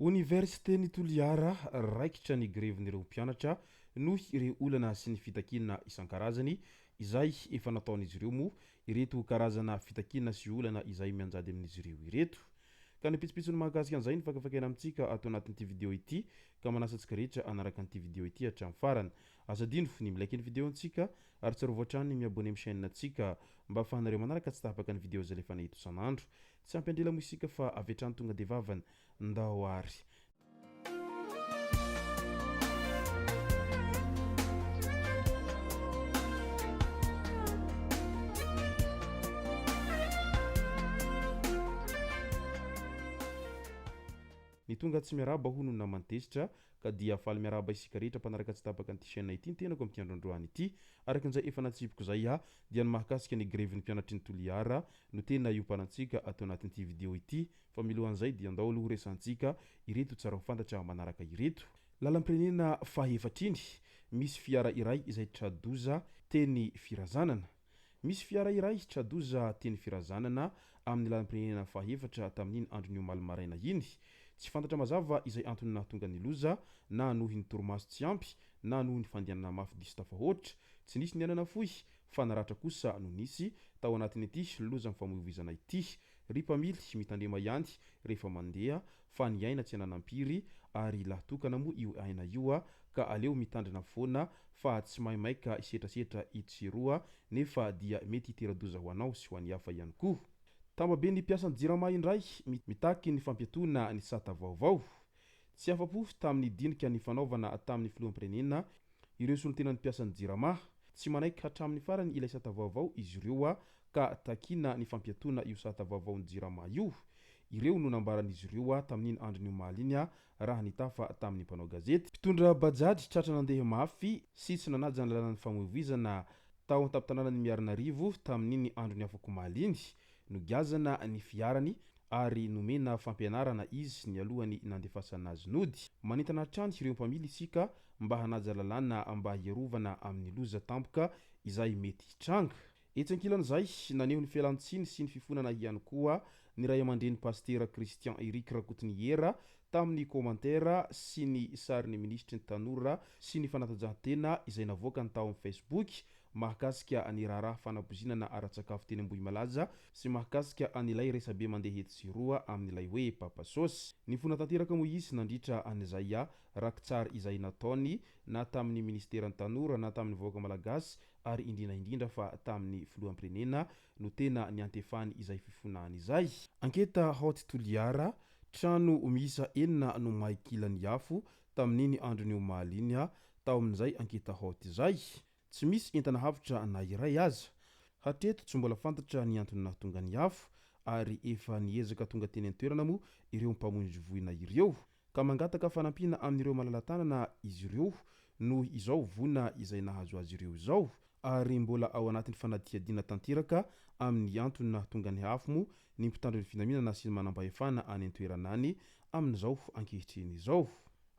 Oniversiten'i Toliara, Raikitra ny grevin'ireo mpianatra noho ireo olana sy ny fitakiana isan-karazany izay efa nataon'izy ireo moa ireto karazana fitakiana sy olana izay mianjady amin'izy ireo ireto. Ka ny pitsopitsony mahakasika an'izay no fakafakaina amintsika ato anatin'ity video ity ka manasa antsika rehetra hanaraka an'ity video ity hatramin'ny farany. Aza adino ny mi-like ny video antsika ary tsarovy hatrany ny mi-abonner amin'ny chaîne antsika mba ahafahanareo manaraka tsy tapaka ny video izay alefanay eto isan'andro. Tsy ampy andrela moa isika fa avy hatrany tonga dia vavany. Ndao ary. Ny tonga tsy miarahaba hono no naman'i Tezitra ka dia faly miarahaba isika rehetra mpanaraka tsy tapaka an'ity chaîne ity ny tenako amin'ity andro androany ity. Araka an'izay efa natsipiko izay aho dia ny mahakasika ny grevin'ny mpianatry ny Toliara no tena iompanantsika ato anatin'ity vidéo ity fa milohan'izay dia andao aloha horesahantsika ireto tsara ho fantatra manaraka ireto. Lalam-pirenena fahaefatra iny, misy fiara iray izay tra-doza teny Firazanana. Misy fiara iray tra-doza teny Firazanana amin'ny lalam-pirenena fahaefatra tamin'iny andron'ny omaly maraina iny. Tsy fantatra mazava izay antony nahatonga ny loza na noho ny torimaso tsy ampy na noho ny fandehanana mafy diso tafahoatra. Tsy nisy ny aina nafoy fa naratra kosa no nisy tao anatin'ity lozam-famoivoizana ity. Ry mpamily, mitandrema ihany rehefa mandeha fa ny aina tsy ananam-piry ary lahy tokana moa io aina io ka aleo mitandrina foana fa tsy maimaika hisetrasetra itsy sy eroa nefa dia mety hitera-doza ho anao sy ho an'ny hafa ihany koa. Tambabe ny mpiasan'ny Jirama indray mitaky ny fampiatoana ny sata vaovao. Tsy afa-po tamin'ny dinika nifanaovana tamin'ny filoham-pirenena ireo solontenan'ny mpiasan'ny Jirama. Tsy manaiky hatramin'ny farany ilay sata vaovao izy ireo ka takiana ny fampiatoana io sata vaovaon'ny Jirama io. Ireo no nambaran'izy ireo tamin'iny andron'ny omaly iny raha nitafa tamin'ny mpanao gazety. Mpitondra bajaj tratra nandeha mafy sy tsy nanaja ny lalàn'ny famoivoizana tao an-tampon-tanànan'i Miarinarivo tamin'iny andron'ny afakomaly iny. Nogiazana ny fiarany ary nomena fampianarana izy nialohan'ny nandefasana azy nody. Manentana hatrany ireo mpamily isika mba hanaja lalàna mba hiarovana amin'ny loza tampoka izay mety hitranga. Etsy ankilan'izay, naneho ny fialan-tsiny sy ny fifonana ihany koa ny ray aman-dreny Pasitera Christian Eric Rakotoniera tamin'ny commentaire sy ny sarin'ny minisitry ny tanora sy ny fanatanjahantena izay navoakany tao amin'ny Facebook mahakasika ny raharaha fanapoizinana ara-tsakafo teny Ambohimalaza sy mahakasika an'ilay resabe mandeha etsy sy eroa amin'ilay hoe Papa Sauce. Nifona tanteraka moa izy nandritra an'izay rakitsary izay nataony na tamin'ny ministeran'ny tanora na tamin'ny vahoaka malagasy ary indrindra indrindra fa tamin'ny filoham-pirenena no tena niantefany izay fifonany izay. Anketa Haute Toliara, trano miisa enina no may kilan'ny afo tamin'iny andron'ny omaly iny tao amin'izay Anketa Haute izay. Tsy misy entana avotra na iray aza. Hatreto tsy mbola fantatra ny antony nahatonga ny afo ary efa niezaka tonga teny an-toerana moa ireo mpamonjy voina ireo ka mangataka fanampiana amin'ireo malala-tanana izy ireo noho izao voina izay nahazo azy ireo izao ary mbola ao anatin'ny fanadihadiana tanteraka amin'ny antony nahatonga ny afo moa ny mpitandro ny filaminana sy ny manampahefana any an-toerana any amin'izao ankehitriny izao.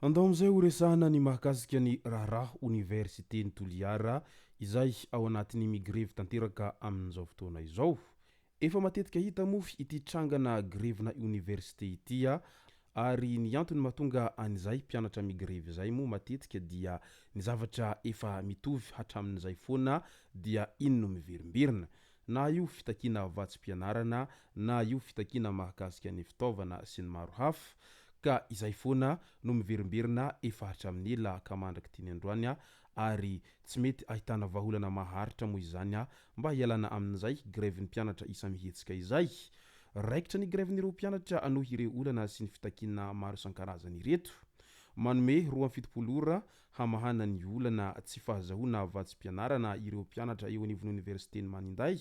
Andao amin'izay ho resahana ny mahakasika ny raharaha oniversiten'i Toliara izay ao anatin'ny migrevy tanteraka amin'izao fotoana izao. Efa matetika hita moa ity trangana grevina oniversite ity ary ny antony mahatonga an'izay mpianatra migrevy izay moa matetika dia ny zavatra efa mitovy hatramin'izay foana dia iny no miverimberina. Na io fitakiana vatsim-pianarana na io fitakiana mahakasika ny fitaovana sy ny maro hafa ka izay foana no miverimberina efa hatramin'ny ela ka mandrak'ity ny androany ary tsy mety ahitana vahaolana maharitra moa izany mba hialana amin'izay grevin'ny mpianatra isa-mihetsika izay. Raikitra ny grevin'ireo mpianatra noho ireo olana sy ny fitakiana maro isan-karazany ireto. Manome 72 ora hamahana ny olana tsy fahazahoana vatsim-pianarana ireo mpianatra eo anivon'ny oniversiten'i Maninday.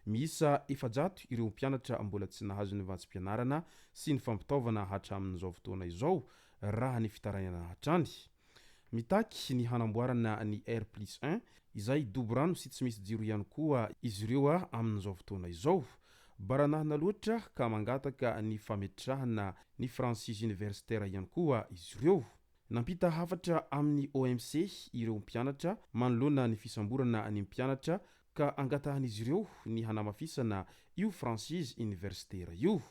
Miisa 400 ireo mpianatra mbola tsy nahazo ny vatsim-pianarana sy ny fampitaovana hatramin'izao fotoana izao, raha ny fitarainana hatrany. Mitaky ny hanamboarana ny R plus un izay dobo rano sy tsy misy jiro ihany koa izy ireo amin'izao fotoana izao. Baranahina loatra ka mangataka ny fametrahana ny franchise universitaire ihany koa izy ireo. Nampita hafatra amin'ny OMC ireo mpianatra manoloana ny fisamborana ny mpianatra ka angatahan'izy ireo ny hanamafisana io franchise universitaire io.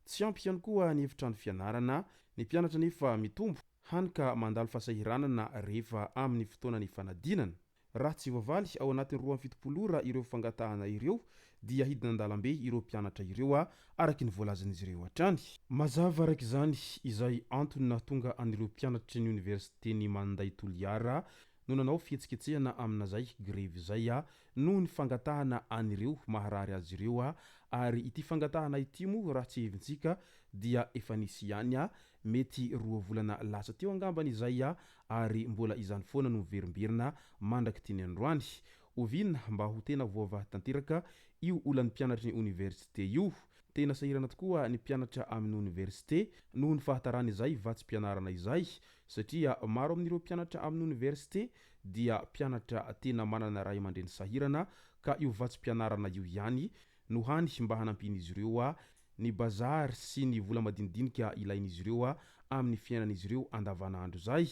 Tsy ampy ihany koa ny efitrano fianarana Ny mpianatra anefa mitombo, hany ka mandalo fahasahiranana rehefa amin'ny fotoanan'ny fanadinana. Raha tsy voavaly ao anatin'ny 72 ora ireo fangatahana ireo dia hidina an-dalambe ireo mpianatra ireo araka ny voalazan'izy ireo hatrany. Mazava araka izany izay antony nahatonga an'ireo mpianatry ny oniversiten'i Maninday Toliara no nanao fihetsiketsehana amin'izay grevy izay noho ny fangatahana an'ireo maharary azy ireo ary ity fangatahana ity moa raha tsiahivintsika dia efa nisy ihany mety roa volana lasa teo angambany izay ary mbola izany foana no miverimberina mandrak'ity ny androany. Oviana mba ho tena voavaha tanteraka io olan'ny mpianatry ny oniversite io? Tena sahirana tokoa ny mpianatra amin'ny oniversite noho ny fahataran'izay vatsim-pianarana izay satria maro amin'ireo mpianatra amin'ny oniversite dia mpianatra tena manana ray aman-dreny sahirana ka io vatsim-pianarana io ihany no hany mba hanampian'izy ireo ny bazary sy ny vola madinidinika ilain'izy ireo amin'ny fiainan'izy ireo andavanandro izay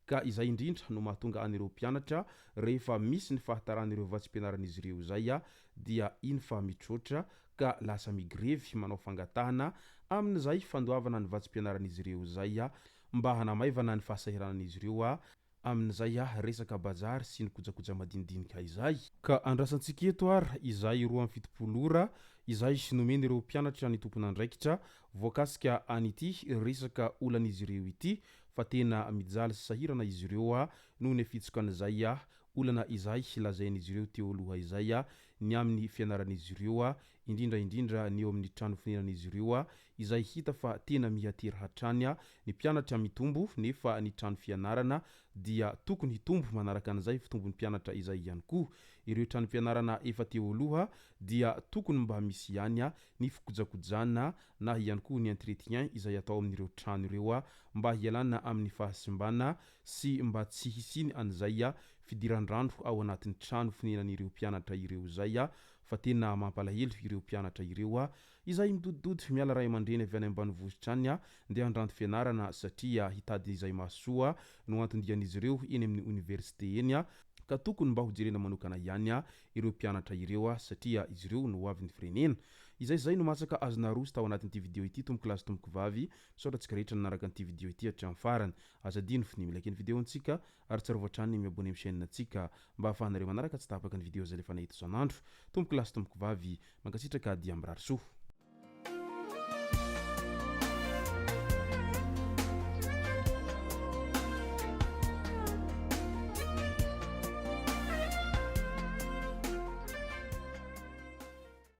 ka izay indrindra no mahatonga an'ireo mpianatra rehefa misy ny fahataran'ireo vatsim-pianaran'izy ireo izay dia iny fa mitroatra ka lasa migrevy manao fangatahana amin'izay fandoavana ny vatsim-pianaran'izy ireo izay mba hanamaivana ny fahasahiranan'izy ireo amin'izay resaka bazary sy ny kojakoja madinidinika izay. Ka andrasantsika eto ary izay 72 ora izay nomen'ireo mpianatra ny tompon'andraikitra voakasika an'ity resaka olan'izy ireo ity fa tena mijaly sy sahirana izy ireo noho ny afitsokan'izay olana izay lazain'izy ireo teo aloha izay ny amin'ny fianaran'izy ireo indrindra indrindra ny eo amin'ny trano fonenan'izy ireo izay hita fa tena miha-tery hatrany ny mpianatra mitombo nefa ny trano fianarana dia tokony hitombo manaraka an'izay fitombon'ny mpianatra izay ihany koa. Ireo tranom-pianarana efa teo aloha dia tokony mba misy ihany ny fikojakojana na ihany koa ny entretien izay atao amin'ireo trano ireo mba hialana amin'ny fahasimbana sy mba tsy hisiany an'izay fidiran-drano ao anatin'ny trano fonenan'ireo mpianatra ireo izay fa tena mampalahelo ireo mpianatra ireo izay midodidody miala ray aman-dreny avy any ambanivohitra any ndeha handranto fianarana satria hitady izay mahasoa no anton-dian'izy ireo eny amin'ny oniversite eny ka tokony mba hojerena manokana ihany ireo mpianatra ireo satria izy ireo no hoavin'ny firenena. Izay izay no masaka azo naroso tao anatin'ity video ity tompoko lahy sy tompoko vavy. Misaotra antsika rehetra nanaraka an'ity video ity hatramin'ny farany. Aza adino ny mi-like ny video antsika ary tsarovy hatrany ny mi-abonner amin'ny chaîne antsika mba ahafahanareo manaraka tsy tapaka ny video izay alefanay eto isan'andro. Tompoko lahy sy tompoko vavy, mankasitraka dia mirary soa.